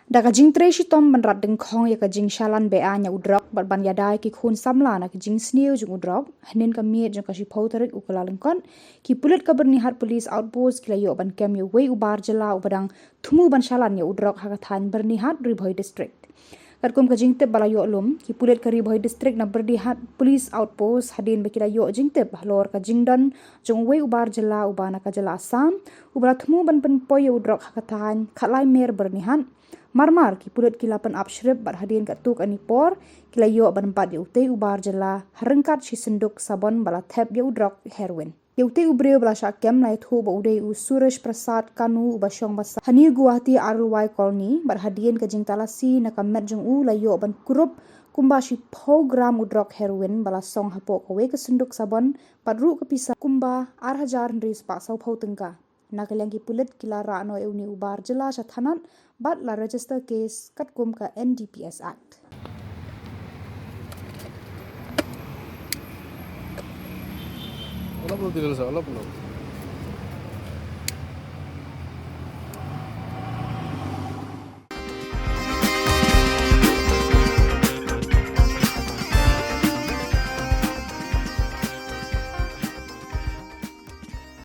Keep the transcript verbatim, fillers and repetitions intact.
Da ka jingtrei shitom ban rat dyngkhong ïa ka jingshalan beaiñ ïa u drok bad ban ïada ïa ki khun samla na ka jingsniew jong u drok, hynnin ka miet jong ka shiphew tarik u Kyllalyngkot, ki pulit ka Byrnihat Police Outpost ki la ïoh ban kem ïa uwei u bar jylla uba dang thmu ban shalan ïa u drok ha ka thaiñ Byrnihat, Ri Bhoi District. Katkum ka jingtip ba la ïoh lum, ki pulit ka Ri Bhoi District na Byrnihat Police Outpost hadien ba ki la ïoh jingtip halor ka jingdon jong uwei u bar jylla uba na ka jylla Assam, uba la thmu ban pynpoi ïa u drok ha ka thaiñ Khatlai Mer, Byrnihat. Marmar ki pulit ki la pynap shrip bad hadien katto katne por ki la ïoh ban bat ïa utei u bar jylla ha ryngkat shi synduk sabon ba la thep ïa u drok heroin. Ïa utei u briew ba la shah kem la ïathuh ba u dei u Suresh Prasad Kanu uba shong basa ha New Guwahati R L Y Colony, bad hadien ka jingtalasi na ka met jong u la ïoh ban kurup kumba shiphew gram u drok heroin ba la song hapoh kawei ka synduk sabon, bad ruh ka pisa kumba ar hajar hynriew spah sawphew tyngka. Na ka liang ki pulit ki la rah noh ïa une u bar jylla sha thanat bad la register case katkum ka N D P S Act. অলপ অলপ দি লৈছে, অলপ অলপ।